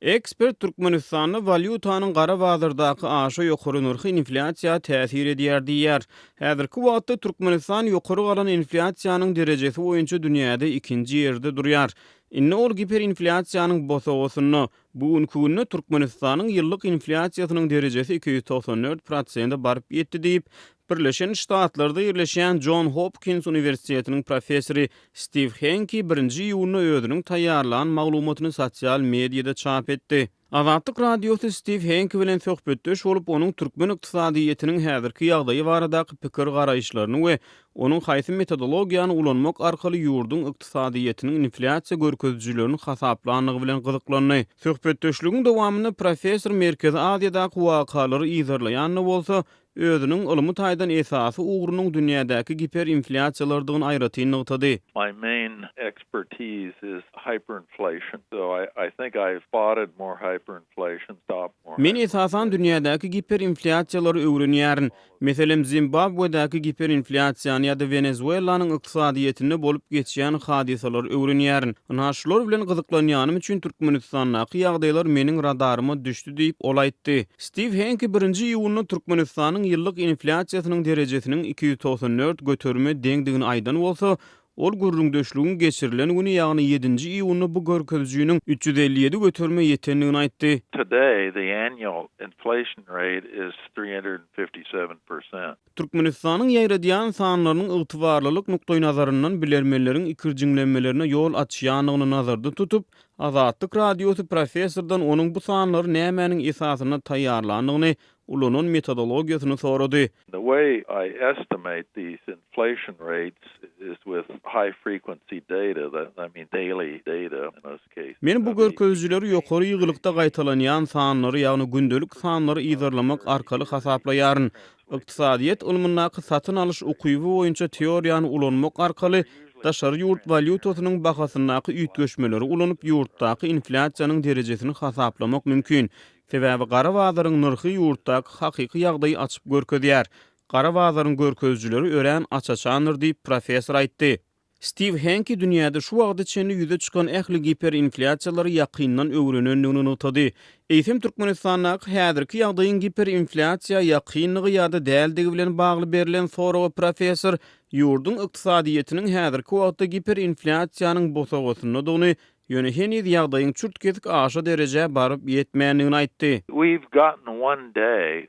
Ekspert Türkmenistanda walýutanyň gara bazardaky aşa ýokary nyrhy inflýasiýa täsir edýär diýýär. Häzirki wagtda Türkmenistan ýokary galan inflýasiýanyň derejesi boýunça dünýäde ikinji ýerde durýar. Indi ol giperinflýasiýanyň bosagasynda. Bu günki günde Türkmenistanyň ýyllyk inflýasiýasynyň derejesi 294 prosente baryp ýetdi diýip, Birleşen Ştatlarda ýerleşýän Jon Hopkins uniwersitetiniň professory Stiw Henki birinji iýunda özüniň taýýarlan maglumatyny sosial mediada çap etdi. Azatlyk Radiosy Stiw Henki bilen söhbetdeş bolup, onuň türkmen ykdysadyýetiniň häzirki ýagdaýy baradaky pikir-garaýyşlaryny we onuň haýsy metodologiýany ulanmak arkaly ýurduň ykdysadyýetiniň inflýasiýa görkezijilerini hasaplandygy bilen gyzyklandy. Söhbetdeşligiň dowamynda professor Merkezi Aziýadaky wakalary yzarlaýan-da bolsa, özüniň ylmy taýdan esasy ugrunyň dünýädäki giperinflýasiýalardygyny aýratyn nygtady. My main expertise is hyperinflation, so I I think I've spotted more hyperinflation, stopped more Men esasan dünýädäki giperinflýasiýalary öwrenýärin. Meselem, Zimbabwedäki giperinflýasiýany ýa-da Wenezuelanyň ykdysadyýetinde bolup geçýän hadysalary öwrenýärin. Ynha, şular bilen gyzyklanýanym üçin Türkmenistandaky ýagdaýlar meniň radaryma düşdi diýip, ol aýtdy. Stiw Henki birinji iýunda Türkmenistanyň ýyllyk inflýasiýasynyň derejesiniň 294 göterime deňdigini aýdan bolsa, ol gürrüňdeşligiň geçirilen güni, ýagny ýedinji iýunda bu görkezijiniň 357 göterime ýetendigini aýtdy. Today, the annual inflation rate is 357 percent. Türkmenistanyň ýaýradýan sanlarynyň ygtybarlylyk nukdaýnazaryndan bilermenleriň ikirjiňlenmelerine ýol açýandygyny nazarda tutup, Azatlyk Radiosy professordan onuň bu sanlary nämäniň esasynda taýýarlandygyny, ulanan metodologiýasyny sorady. The way I estimate these inflation rates is with high frequency data, I mean daily data in most cases. Men bu görkezijileri ýokary ýygylykda gaýtalanýan sanlary, ýagny gündelik sanlary yzarlamak arkaly hasaplaýaryn. Ykdysadyýet ylmyndaky satyn alyş ukyby boýunça teoriýany ulanmak arkaly daşary ýurt walýutasynyň bahasyndaky üýtgeşmeleri ulanyp ýurtdaky inflýasiýanyň derejesini hasaplamak mümkin. Sebäbi gara bazaryň nyrhy ýurtdaky hakyky ýagdaýy açyp görkezýär. Gara bazaryň görkezijileri örän aç-açandyr diýip, professor aýtdy. Stiw Henki dünýäde şu wagta çenli ýüze çykan ähli giperinflýasiýalary ýakyndan öwrenendigini nygtady. Eýsem Türkmenistandaky häzirki ýagdaýyň giperinflýasiýa ýakynlygy ýa-da däldigi bilen bagly berlen soraga professor ýurduň ykdysadyýetiniň häzirki wagtda giperinflýasiýanyň bosagasyndadygyny Ýöne heniz ýagdaýyň çürt-kesik aşa derejä baryp ýetmändigini aýtdy. We've gotten one day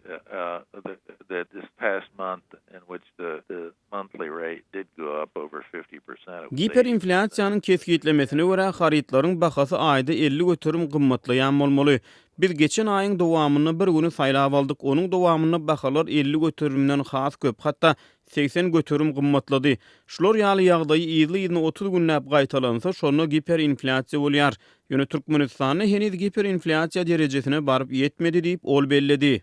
that this past month in which the monthly rate did go up over 50%. Giperinflýasiýanyň kesgitlemesine görä, harytlaryň bahasy aýda 50% gymmatlaýan bolmaly. Biz geçen aýyň dowamynda bir güni saýlap aldyk, onuň dowamynda bahalar 50 göterimden has köp, hatda 80% gymmatlady. Şular ýaly ýagdaýy yzly-yzyna 30 günläp gaýtalansa, şonda giperinflýasiýa bolýar. Ýöne Türkmenistanda heniz giperinflýasiýa derejesine baryp ýetmedi diýip, ol belledi.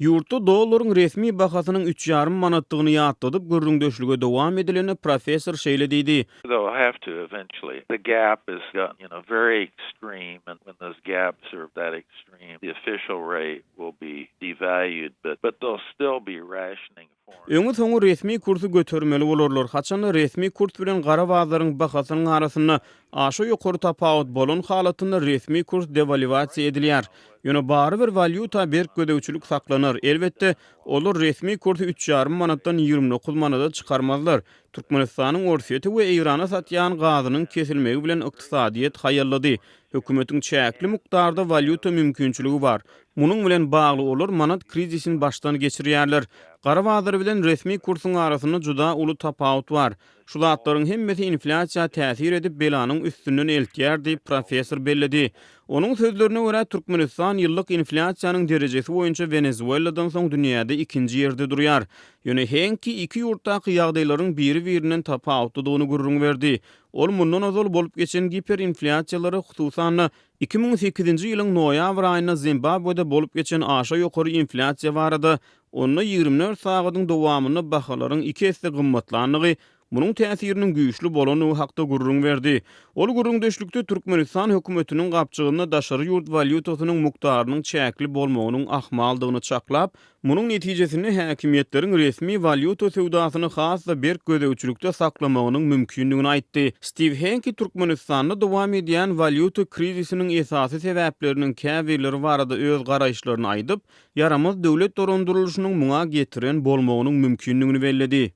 Ýurtda dollaryň resmi bahasynyň üç ýarym manatdygyny ýatladyp, gürrüňdeşlige dowam edilende professor şeýle diýdi. They'll have to eventually. The gap has gotten, you know, very extreme and when those gaps are that extreme, the official rate will be devalued, but but they'll still be rationing Öňi-soňy resmi kursy götermeli bolarlar. Haçanda resmi kurs bilen gara bazaryň bahasynyň arasynda aşa ýokary tapawut bolan halatynda resmi kurs dewalwasiýa edilýär. Ýöne barybir walýuta berk gözegçilik saklanar. Elbetde, olar resmi kursy üç ýarym manatdan 29 manada çykarmazlar. Türkmenistanyň Orsýete we Eýrana satýan gazynyň kesilmegi bilen ykdysadyýet haýallady. Hökümetiň çäkli mukdarda walýuta mümkinçiligi bar. Munuň bilen bagly olar manat krizisini başdan geçirýärler. Gara bazar bilen resmi kursuň arasynda juda uly tapawut bar. Şu zatlaryň hemmesi inflýasiýa täsir edip, belanyň üstünden eltýär diýip, professor belledi. Onuň sözlerine görä, Türkmenistan ýyllyk inflýasiýanyň derejesi boýunça Wenezueladan soň dünýäde ikinji ýerde durýar. Ýöne Henki iki ýurtdaky ýagdaýlaryň biri-birinden tapawutlydygyny gürrüň berdi. Ol mundan ozal bolup geçen giperinflýasiýalary, hususan-da, 2008-nji ýylyň noýabr aýynda Zimbabwede bolup geçen aşa ýokary inflýasiýa barada, onda 24 sagadyň dowamynda bahalaryň iki esse gymmatlandygy. munuň täsiriniň güýçli bolandygy hakda gürrüň berdi. Ol gürrüňdeşlikde Türkmenistan hökümetiniň gapjygynda daşary ýurt walýutasynyň mukdarynyň çäkli bolmagynyň ahmaldygyny çaklap, munuň netijesinde häkimiýetleriň resmi walýuta söwdasyny has-da berk gözegçilikde saklamagynyň mümkindigini aýtdy. Stiw Henki Türkmenistanda dowam edýän walýuta krizisiniň esasy sebäpleriniň käbirleri barada öz garaýyşlaryny aýdyp, ýaramaz döwlet dolandyrylyşynyň muňa getiren bolmagynyň mümkindigini belledi.